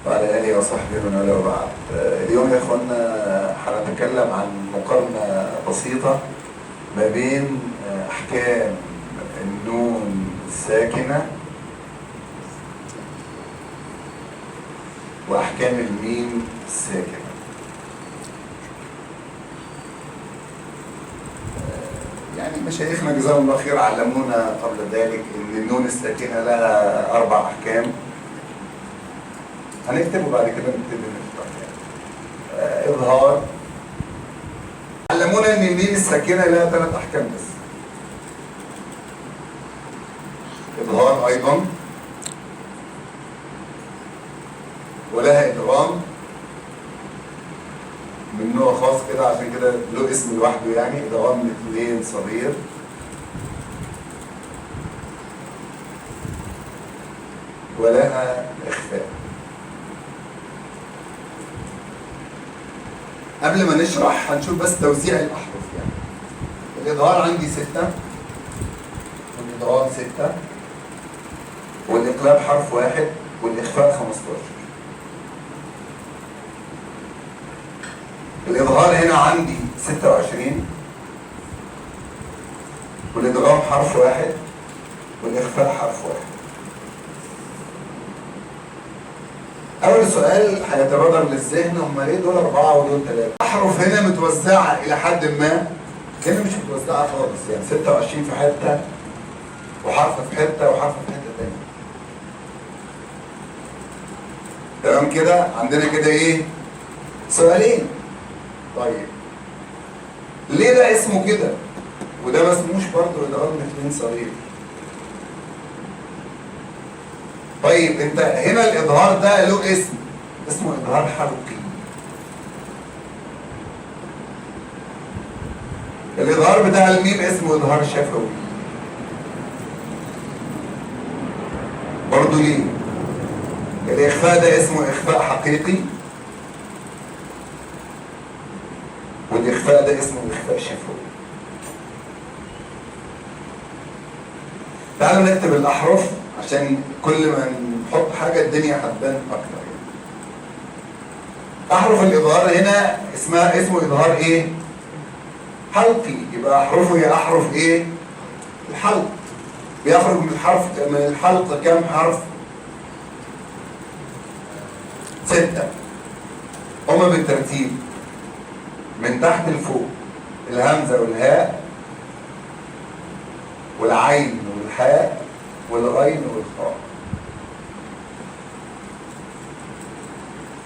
وعلى آله وصحبه ومن والاه بعد. اليوم يا اخوانا هنتكلم عن مقارنة بسيطة ما بين أحكام النون الساكنة وأحكام الميم الساكنة. يعني مشايخنا جزاهم الله خير علمونا قبل ذلك ان النون الساكنة لها 4 احكام. هنكتب وبعد كده نبتدي نشرح. يعني اظهار، علمونا ان الميم الساكنة لها 3 احكام بس. اظهار ايضا، ولها ادغام من نوع خاص كده، عشان كده له اسم لوحده، يعني ادغام مثلين صغير. ولها اخفاء. قبل ما نشرح هنشوف بس توزيع الاحرف. يعني الاظهار عندي 6، والادغام 6، والاقلاب حرف 1، والاخفاء 15. الإظهار هنا عندي 26، والإدغام حرف 1، والإخفاء حرف 1. أول سؤال هيتبادر للذهن، هما ليه دول 4 ودول 3؟ الأحرف هنا متوزعة إلى حد ما، هنا مش متوزعة خالص، يعني 26 في حتة، وحرف في حتة، وحرف في حتة تانية. تمام كده؟ عندنا كده إيه؟ سؤالين. طيب ليه ده اسمه كده وده ما اسموش برضه ادغام مثلين صغير؟ طيب انت هنا الاظهار ده له اسم، اسمه اظهار حلقي. الاظهار بتاع الميم اسمه اظهار شفوي. برضه ليه؟ الاخفاء ده اسمه اخفاء حقيقي، والإخفاء ده اسمه إخفاء شفوي. تعالوا نكتب الأحرف عشان كل ما نحط حاجة الدنيا هتبان أكتر. يعني أحرف الإظهار هنا اسمه إظهار إيه؟ حلقي. يبقى أحرفه هي أحرف إيه؟ الحلق. بيخرج من الحرف من الحلق كام حرف؟ 6. هما بالترتيب من تحت لفوق: الهمزة والهاء والعين والحاء والغين والخاء.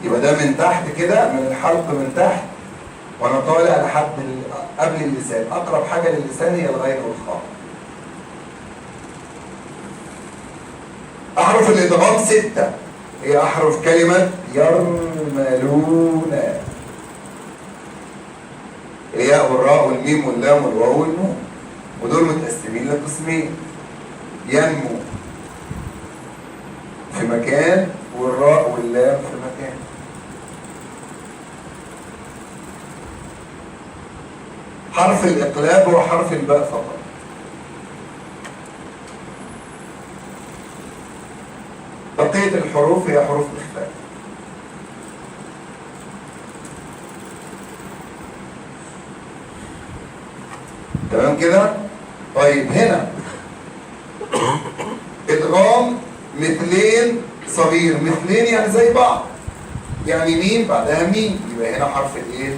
يبقى ده من تحت كده، من الحلق من تحت وانا طالع لحد قبل اللسان. اقرب حاجة للسان هي الغين والخاء. احرف الادغام 6، هي احرف كلمة يرملون: الياء والراء والميم واللام والواو والنون. ودول متقسمين لقسمين: ينمو في مكان، والراء واللام في مكان. حرف الإقلاب هو حرف الباء فقط. بقية الحروف هي حروف إخفاء. تمام كده؟ طيب هنا ادغام مثلين صغير. مثلين يعني زي بعض، يعني ميم بعدها ميم، يبقى هنا حرف الايه؟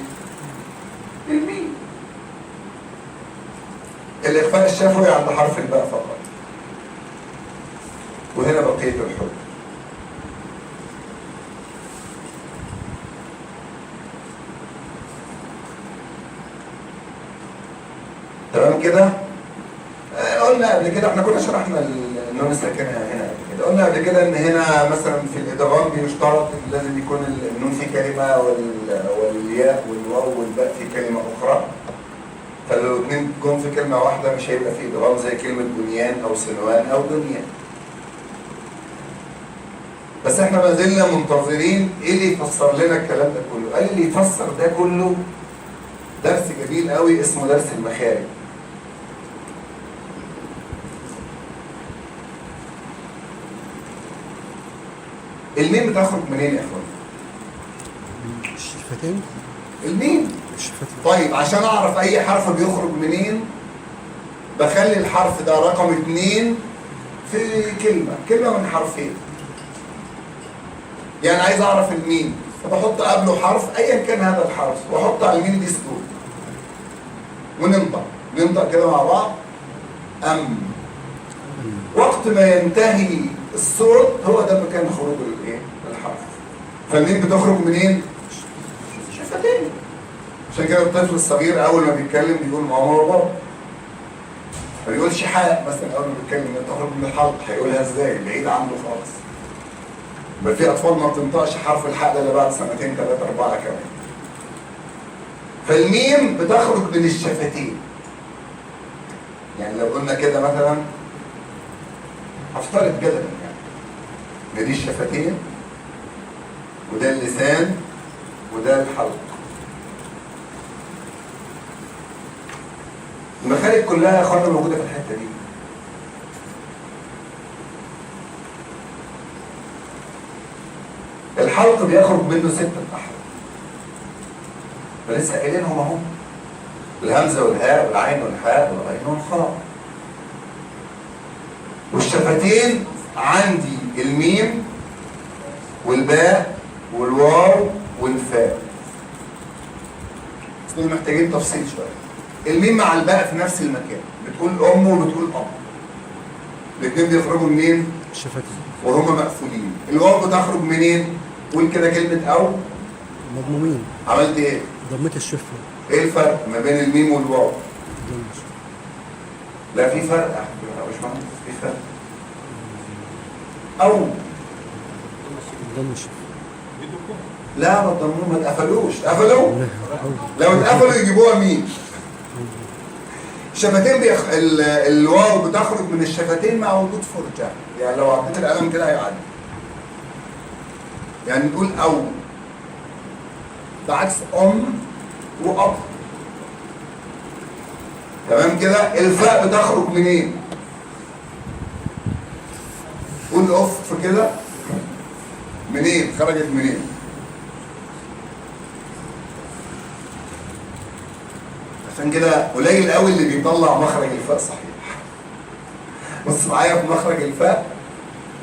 الميم. الاخفاء الشفوي عند حرف الباء فقط، وهنا بقية الحروف. تمام كده؟ قلنا قبل كده، احنا كنا شرحنا النون الساكنة هنا قبل كده، قلنا قبل كده ان هنا مثلا في الادغام بيشترط ان لازم يكون النون في كلمة والياء والواو والباء في كلمة اخرى. فلو الاثنين جم في كلمة واحدة مش هيبقى في ادغام، زي كلمة بنيان او سنوان او دنيا. بس احنا ما زلنا منتظرين ايه اللي يفسر لنا الكلام ده كله. قال اللي يفسر ده كله درس جميل قوي اسمه درس المخارج. الميم بتخرج منين يا اخوان؟ الشفتين. الميم. الشفتين. طيب عشان اعرف اي حرف بيخرج منين بخلي الحرف ده رقم 2 في كلمة من حرفين. يعني عايز اعرف الميم فبحط قبله حرف ايا كان هذا الحرف، واحط على الميم دي سكون وننطق، ننطق كده مع بعض ام. وقت ما ينتهي الصوت هو ده مكان خروج الايه؟ الحرف. فالميم بتخرج منين؟ شفتين. عشان كده الطفل الصغير اول ما بيتكلم بيقول ماما وبابا، ما بيقولش حاء مثلا. اول ما بيتكلم تخرج من الحلق هيقولها ازاي؟ بعيد عنه خالص. بل في اطفال ما بتنطقش حرف الحاء ده الا بعد سنتين 3 4 كمان. فالميم بتخرج من الشفتين. يعني لو قلنا كده مثلا، هفترض جدلا يعني دي الشفتين وده اللسان وده الحلق. المخارج كلها يا اخوانا موجودة في الحتة دي. الحلق بيخرج منه 6 احرف، فلسه قايلينهم اهو: الهمزة والهاء والعين والحاء والغين والخاء. والشفتين عندي الميم والباء والواو والفاء. بس دول محتاجين تفصيل شوية. الميم مع الباء في نفس المكان، بتقول ام وبتقول اب. الاثنين بيخرجوا منين؟ الشفتين. وهما مقفولين. الواو بتخرج منين؟ قول كده كلمة او. مضمومين. عملت ايه؟ ضميت الشفه. ايه الفرق ما بين الميم والواو؟ لا في فرق يا باشمهندس، في فرق. او ضم الشفه. لا ما تضموه، ما اتقفلوش. اتقفلوا؟ لو اتقفلوا يجيبوها مين؟ الشفتين الواو بتخرج من الشفتين مع وجود فرجة، يعني لو عديت القلم كده هيعدي. يعني نقول او بعكس ام واب. تمام كده؟ الفاء بتخرج منين؟ قول اوف كده، منين؟ خرجت منين؟ عشان كده قليل قوي اللي بيطلع مخرج الفاء صحيح. بص معايا في مخرج الفاء،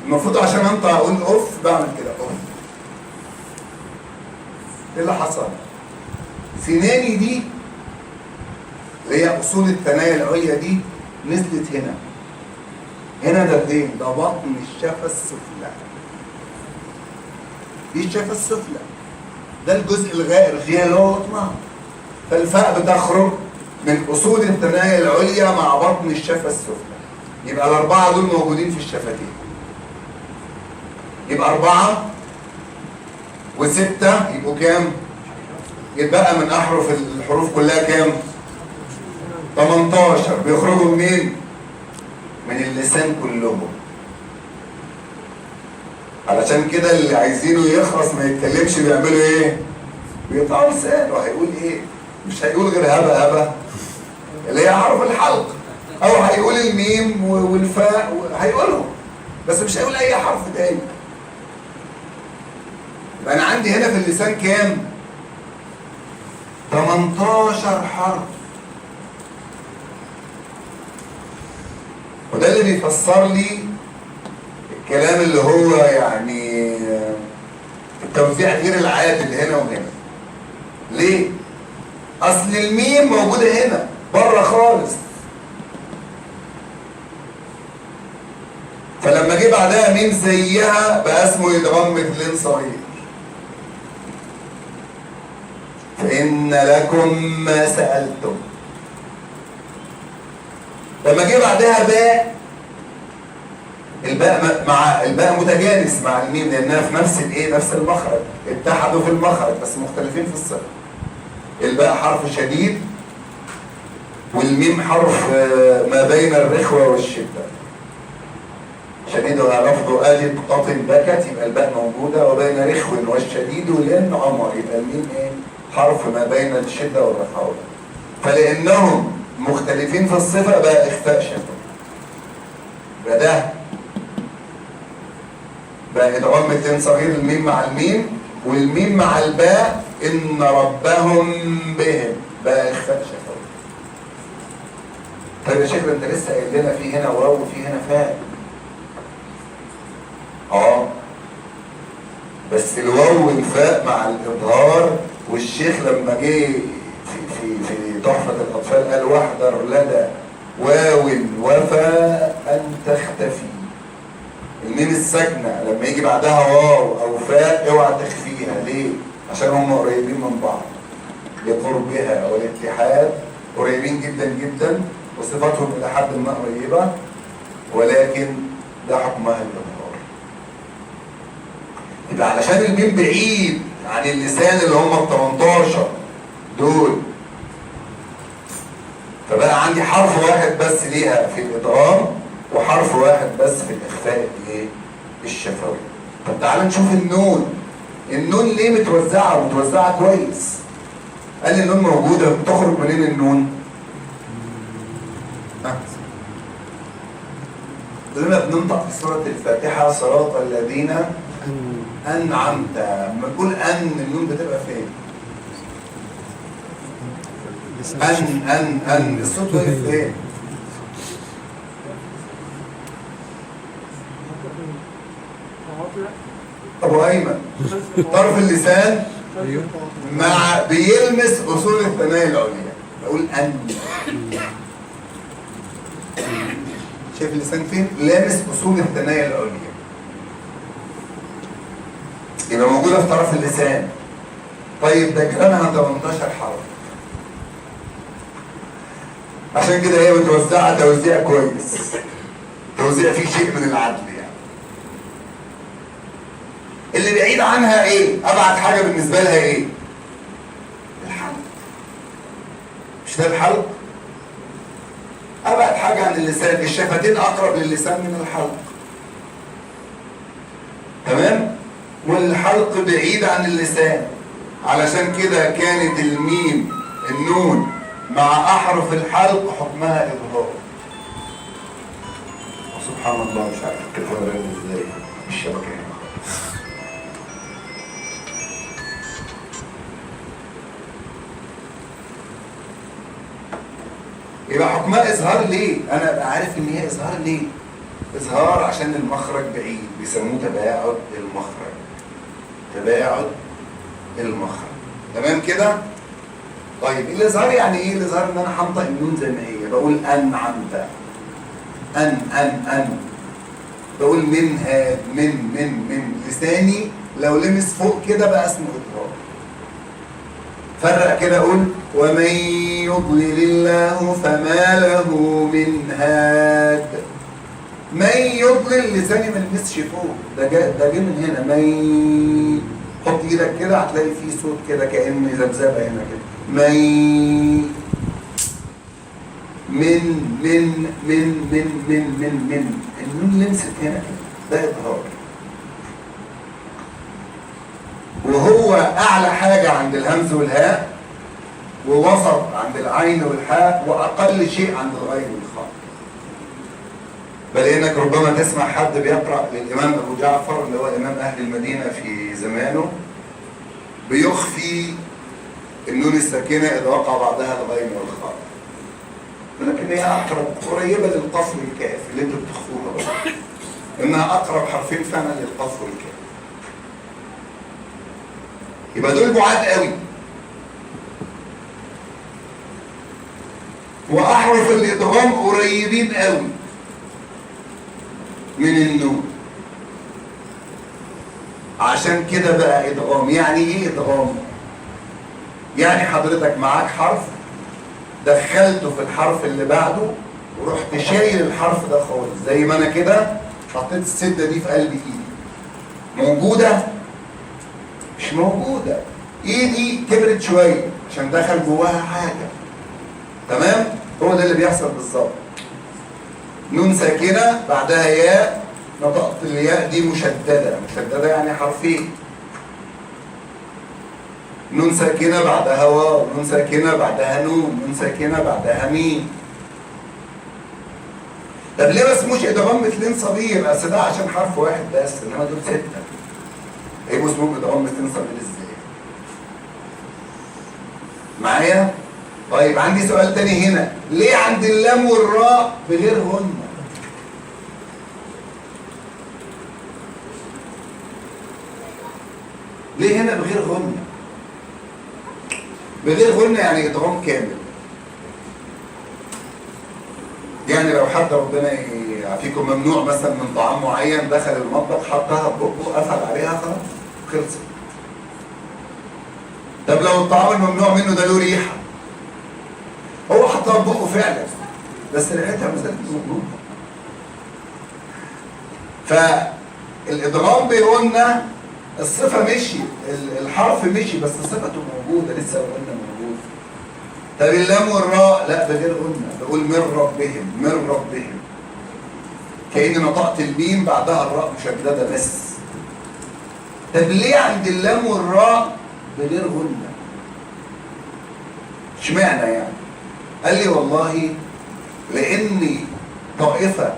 المفروض عشان انطق اقول اوف بعمل كده اوف. ايه اللي حصل؟ سناني دي اللي هي اصول الثنايا العليا دي نزلت هنا. هنا ده فين؟ ده بطن الشفه السفلى. دي الشفه السفلى، ده الجزء الغائر فيها اللي هو بطنها. فالفاء بتخرج من اصول الثنايا العليا مع بطن الشفه السفلى. يبقى الاربعة دول موجودين في الشفتين. يبقى 4 و6 يبقوا كام؟ يتبقى من احرف الحروف كلها كام؟ 18. بيخرجوا منين؟ من اللسان كلهم. علشان كده اللي عايزينه يخلص ما يتكلمش بيعملوا ايه؟ بيقطعوا لسانه. وهيقول ايه؟ مش هيقول غير هبه هبه اللي هي حرف الحلق، او هيقول الميم والفاء، هيقولهم بس مش هيقول اي حرف تاني. يبقى انا عندي هنا في اللسان كام؟ 18 حرف. وده اللي بيفسر لي الكلام اللي هو يعني التوزيع غير العادل هنا وهنا. ليه؟ اصل الميم موجودة هنا بره خالص، فلما جه بعدها ميم زيها بقى اسمه ادغام مثلين صغير. فإن لكم ما سألتم. لما جه بعدها باء، الباء مع الباء متجانس مع الميم لانها في نفس الايه؟ نفس المخرج، اتحدوا في المخرج بس مختلفين في الصفة. الباء حرف شديد والميم حرف ما بين الرخوة والشدة. شديدها لفظ أجد قط بكت، يبقى الباء موجودة، وبين رخو والشديد لأن عمر، يبقى الميم ايه؟ حرف ما بين الشدة والرخاوة. فلأنهم مختلفين في الصفة بقى إخفاء شفوي. يبقى ده بقى ادغام مثلين صغير، الميم مع الميم والميم مع الباء، ان ربهم بهم، بقى اخفاء شفوي. طيب يا شيخ انت لسه قايل لنا في هنا واو وفي هنا فاء. بس الواو والفاء مع الإظهار، والشيخ لما جه في في في تحفة الأطفال قال واحذر لدى واو وفاء أن تختفي. الميم الساكنة لما يجي بعدها واو أو فاء اوعى تخفيها، ليه؟ عشان هم قريبين من بعض لقربها والاتحاد، قريبين جدا جدا وصفاتهم إلى حد ما قريبة، ولكن ده حكمها الإظهار. يبقى علشان الميم بعيد عن اللسان اللي هم ال 18 دول، فبقى عندي حرف واحد بس ليها في الإدغام وحرف واحد بس في الإخفاء الايه؟ الشفوي. طب تعالى نشوف النون. النون ليه متوزعة ومتوزعة كويس؟ قال لي النون موجودة، بتخرج منين النون؟ لما بننطق في سورة الفاتحة صراط الذين أنعمت، لما تقول أن النون بتبقى فين؟ أن أن أن، الصوت واقف فين؟ أبو أيمن طرف اللسان مع بيلمس أصول الثنايا العليا، بقول أن. شايف اللسان فين؟ لامس أصول الثنايا العليا، يبقى موجودة في طرف اللسان. طيب ده جيرانها 18 حرف، عشان كده هي متوزعة توزيع كويس، توزيع فيه شيء من العدل يعني. اللي بعيد عنها ايه؟ أبعد حاجة بالنسبة لها ايه؟ الحلق. مش ده الحلق؟ أبعد حاجة عن اللسان، الشفتين أقرب للسان من الحلق. تمام؟ والحلق بعيد عن اللسان، علشان كده كانت الميم النون مع أحرف الحلق حكمها إظهار. سبحان الله، مش عارف التليفون رن ازاي، الشبكة هنا خالص. يبقى حكمها إظهار ليه؟ أنا أبقى عارف إن هي إظهار ليه؟ إظهار عشان المخرج بعيد، بيسموه تباعد المخرج. تباعد المخرج. تمام كده؟ طيب الإظهار يعني إيه؟ الإظهار إن أنا هنطق النون زي ما هي، بقول أنعمت، أن أن أن، بقول من هاد، من من من، لساني لو لمس فوق كده بقى اسمه إظهار. فرق كده، قول ومن يضلل الله فما له من هاد. من يضلل، لساني ما لمسش فوق، ده جه من هنا. من، حط ايدك كده هتلاقي فيه صوت كده كأن ذبذبة هنا كده. من من من من من من من من، النون لمست هنا كده، ده إظهار. وهو أعلى حاجة عند الهمز والهاء، ووسط عند العين والحاء، وأقل شيء عند الغين والخاء. بل إنك ربما تسمع حد بيقرأ للإمام أبو جعفر اللي هو إمام أهل المدينة في زمانه بيخفي النون الساكنة إذا وقع بعدها الغين والخاء، ولكن هي أقرب، قريبة للقاف والكاف اللي أنتوا بتخفوها بقى، إنها أقرب حرفين فعلا للقاف والكاف. يبقى دول بعاد قوي. وأحرف الإدغام قريبين قوي من النون، عشان كده بقى إدغام. يعني إيه إدغام؟ يعني حضرتك معاك حرف دخلته في الحرف اللي بعده ورحت شايل الحرف ده خالص، زي ما أنا كده حطيت السدة دي في قلب إيدي، موجودة؟ مش موجودة. إيدي كبرت شوية عشان دخل جواها حاجة. تمام؟ هو ده اللي بيحصل بالظبط. نون ساكنة بعدها ياء، نطقت الياء دي مشددة، مشددة يعني حرفين. نون ساكنة بعدها واو، نون ساكنة بعدها نون، نون ساكنة بعدها ميم. طب ليه ما اسموش ادغام مثلين صغير؟ اصل ده عشان حرف واحد بس، انما دول 6. هيبقوا اسمهم ادغام مثلين صغير ازاي؟ معايا؟ طيب عندي سؤال تاني هنا، ليه عند اللام والراء بغير غنة؟ ليه هنا بغير غنة؟ بغير غنة يعني ادغام كامل. يعني لو حد ربنا يعافيكم ممنوع مثلا من طعام معين، دخل المطبخ حطها في بقه قفل عليها خلاص خلصت. طب لو الطعام الممنوع منه ده له ريحه، هو حطها في بقه فعلا بس ريحتها ما زالت موجودة. فالادغام بيقولنا الصفة مشي، الحرف مشي بس صفته موجودة لسه، الغنة موجودة. طب اللام والراء لا بغير غنه، بقول من ربهم، من ربهم، كأن نطقت الميم بعدها الراء مشددة بس. طب ليه عند اللام والراء بغير غنه؟ اشمعنى يعني؟ قال لي والله لان طائفة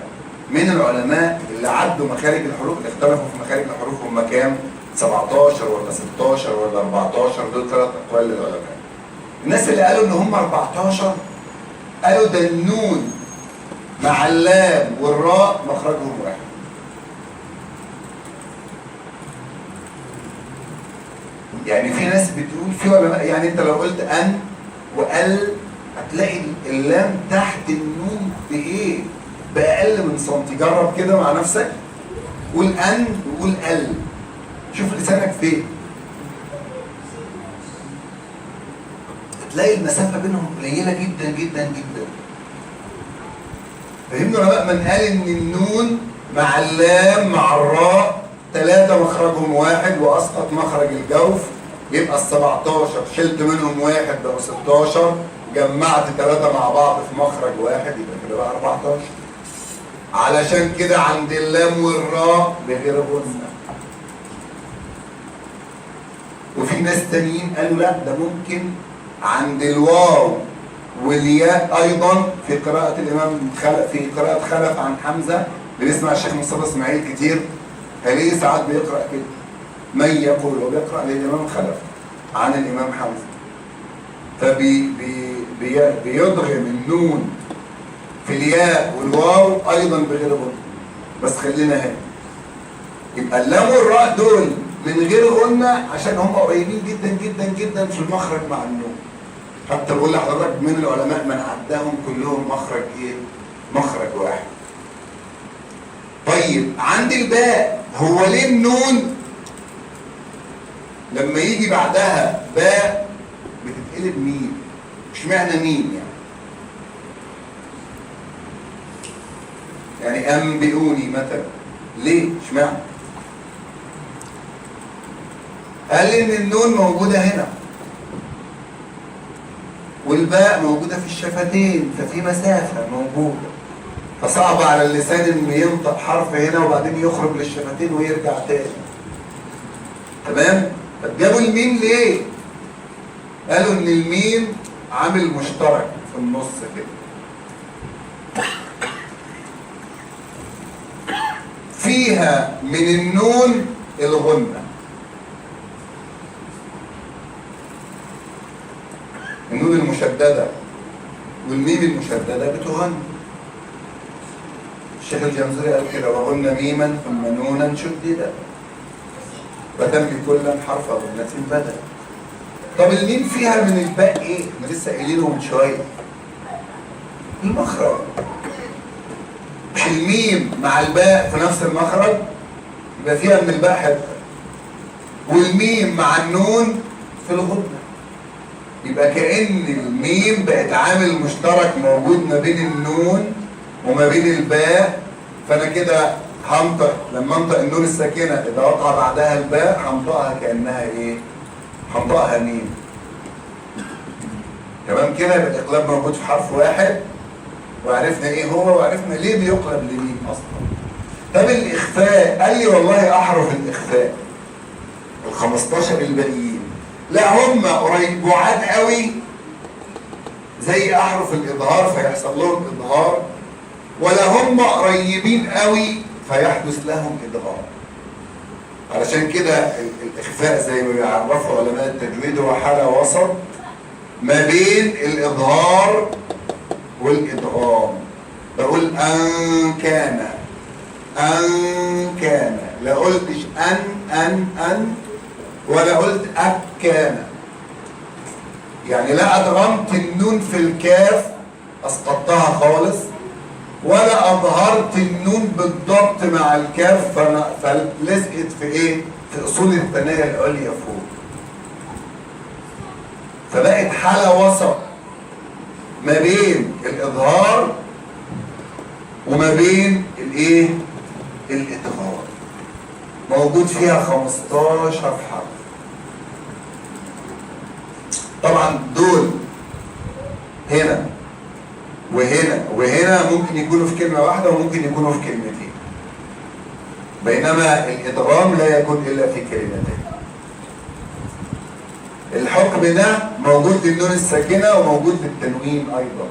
من العلماء اللي عدوا مخارج الحروف، اللي اختلفوا في مخارج الحروف هم كام؟ 17 ولا 16 ولا 14، دول 3 اقوال للعلماء. الناس اللي قالوا ان هم 14 قالوا ده النون مع اللام والراء مخرجهم واحد. يعني في ناس بتقول في علماء، يعني انت لو قلت ان وال هتلاقي اللام تحت النون بايه؟ باقل من سنتي. جرب كده مع نفسك، قول ان وقول ال، شوف لسانك فين، هتلاقي المسافة بينهم قليلة جدا جدا جدا. فهمنا علماء من قال ان النون مع اللام مع الراء 3 مخرجهم واحد واسقط مخرج الجوف، يبقى ال 17 شلت منهم واحد بقوا 16، جمعت 3 مع بعض في مخرج واحد يبقى كده بقى 14. علشان كده عند اللام والراء بغير غنة. وفي ناس تانيين قالوا لا ده ممكن عند الواو والياء ايضا، في قراءة الامام خلف، في قراءة خلف عن حمزة اللي بيسمع الشيخ مصطفى اسماعيل كتير، هلاقيه ساعات بيقرأ كده من يقول، وبيقرأ للامام خلف عن الامام حمزة، فبي بي بي بيضغم النون في الياء والواو ايضا بغير غنة. بس خلينا هنا، يبقى اللام والراء دول من غير غنة عشان هم قريبين جدا جدا جدا في المخرج مع النون. حتى بقول لحضرتك من العلماء من عداهم كلهم مخرج ايه؟ مخرج واحد. طيب عند الباء، هو ليه النون لما يجي بعدها باء بتتقلب ميم؟ اشمعنى ميم يعني؟ يعني انبئوني مثلا، ليه؟ اشمعنى؟ قال لي ان النون موجودة هنا والباء موجودة في الشفتين، ففي مسافة موجودة، فصعب على اللسان انه ينطق حرف هنا وبعدين يخرج للشفتين ويرجع تاني. تمام؟ طب جابوا الميم ليه؟ قالوا ان الميم عامل مشترك في النص كده، فيها من النون الغنة. النون المشددة والميم المشددة بتغن. الشيخ الجمزوري قال كده: وغن ميما ثم نونا شددا وتم كلا حرف غنة بدل. طب الميم فيها من الباء ايه؟ احنا لسه قايلينه من شوية، المخرج. مش الميم مع الباء في نفس المخرج، يبقى فيها من الباء حتة، والميم مع النون في الغنة، يبقى كأن الميم بقت عامل مشترك موجود ما بين النون وما بين الباء. فأنا كده هنطق، لما انطق النون الساكنة إذا وقع بعدها الباء هنطقها كأنها إيه؟ هنطقها ميم. تمام كده؟ يبقى الإقلاب موجود في حرف واحد، وعرفنا إيه هو، وعرفنا ليه بيقلب لميم أصلا. طب الإخفاء، قال لي والله أحرف الإخفاء ال 15 الباقيين لا هم قريب بعاد قوي زي احرف الاظهار فيحصل لهم اظهار، ولا هم قريبين قوي فيحدث لهم ادغام. علشان كده الاخفاء زي ما بيعرفوا علماء التجويد هو حاله وسط ما بين الاظهار والادغام. بقول ان كان، ان كان، لا قلتش ان ان ان ولا قلت اكان، يعني لا ادغمت النون في الكاف اسقطتها خالص، ولا اظهرت النون بالضبط مع الكاف فلزقت في ايه؟ في اصول الثنايا العليا فوق. فبقت حاله وسط ما بين الاظهار وما بين الايه؟ الادغام. موجود فيها 15 حرف. طبعا دول هنا وهنا وهنا ممكن يكونوا في كلمة واحدة وممكن يكونوا في كلمتين، بينما الإدغام لا يكون إلا في كلمتين. الحكم ده موجود للنون الساكنة وموجود للتنوين أيضا.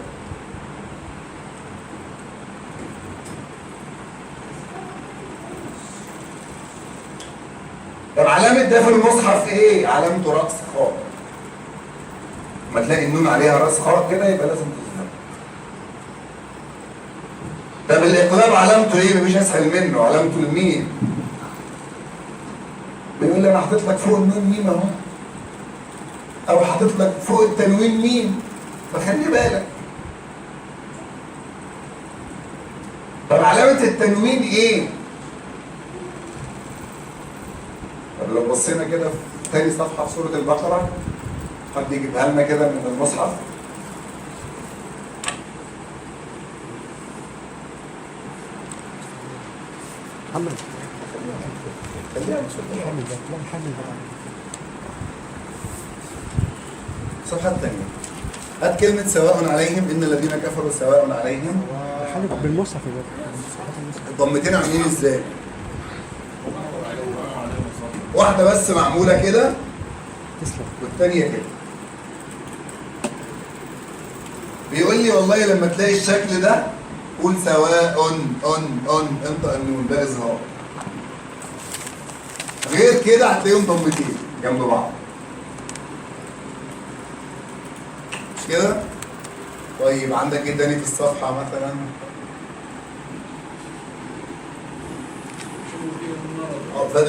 طب علامة ده في المصحف إيه؟ علامته رأس خاء. ما تلاقي النون عليها رأس خاء كده يبقى لازم تظهر. طب الإقلاب علامته إيه؟ مفيش أسهل منه، علامته الميم. بيقول لي أنا حاطط لك فوق النون ميم أهو، أو حاطط لك فوق التنوين ميم، فخلي بالك. طب علامة التنوين إيه؟ طب لو بصينا كده في تاني صفحة في سورة البقرة، حد يجيبها لنا كده من المصحف. محمد خليها محمد لا محمد. الصفحة الثانية هات كلمة سواء عليهم، إن الذين كفروا سواء عليهم. محمد بالمصحف يا بابا. الضمتين عاملين ازاي؟ واحدة بس معمولة كده تسلم، والثانية كده. بيقول لي والله لما تلاقي الشكل ده قول سواء ان ان انطق النون، ده اظهار. غير كده هتلاقيهم ضمتين جنب بعض، مش كده؟ طيب عندك ايه تاني في الصفحة مثلا؟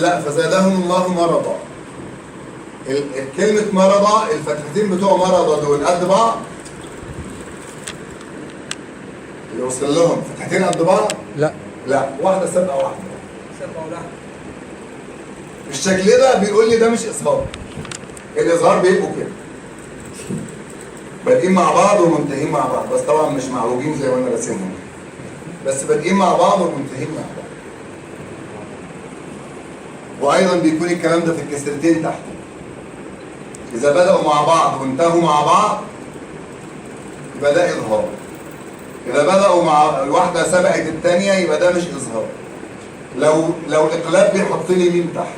لا، فزادهم الله مرضا. كلمة مرضا، الفتحتين بتوع مرضا دول قد بعض؟ اللي وصل لهم فتحتين قد بعض؟ لا لا، واحدة سابقة واحدة. سابقة ولا الشكل ده بيقول لي ده مش إظهار. الإظهار بيبقوا كده، بادئين مع بعض ومنتهين مع بعض، بس طبعا مش معوجين زي ما أنا راسمهم، بس بادئين مع بعض ومنتهين مع بعض. وأيضا بيكون الكلام ده في الكسرتين تحت. إذا بدأوا مع بعض وانتهوا مع بعض يبقى ده إظهار. إذا بدأوا مع الواحدة سبقت الثانية يبقى ده مش إظهار. لو إقلاب بيحط لي ميم تحت.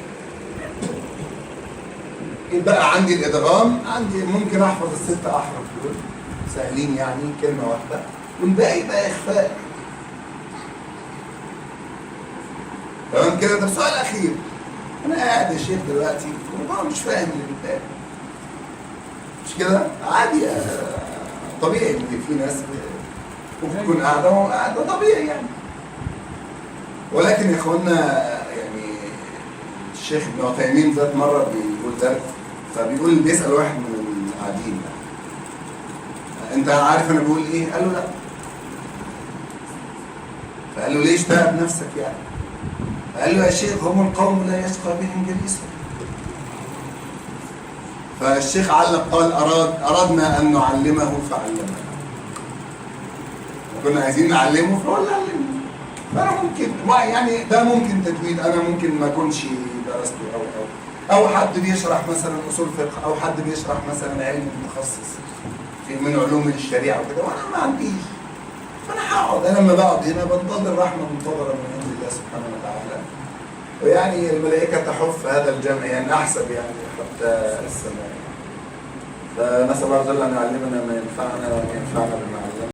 يبقى عندي الإدغام، عندي ممكن أحفظ الست أحرف دول سهلين يعني، كلمة واحدة، والباقي بقى إخفاء. تمام كده؟ طب سؤال أخير، أنا قاعد يا شيخ دلوقتي وأنا مش فاهم اللي بيتقال، مش كده؟ عادي، طبيعي إن في ناس ممكن تكون قاعدة وقاعدة طبيعي يعني. ولكن يا إخوانا يعني الشيخ ابن عثيمين ذات مرة بيقول درس، فبيقول بيسأل واحد من القاعدين، أنت عارف أنا بقول إيه؟ قال له لا. فقال له ليش تعب نفسك يعني؟ قال له يا شيخ هم القوم لا يشقى بهم جليسهم. فالشيخ علق قال أردنا أن نعلمه فعلمنا. كنا عايزين نعلمه فهو اللي علمنا. فأنا ممكن يعني ده ممكن تجويد، أنا ممكن ما أكونش درسته أو حد بيشرح مثلا أصول فقه، أو حد بيشرح مثلا علم متخصص في من علوم الشريعة وكده، وأنا ما عنديش. فأنا هقعد، أنا لما بقعد هنا بنتظر رحمة منتظرة من عند الله سبحانه وتعالى، ويعني الملائكة تحف هذا الجمع يعني أحسب يعني حتى السماء. فنسأل الله عز وجل أن يعلمنا ما ينفعنا وأن ينفعنا بما علمنا.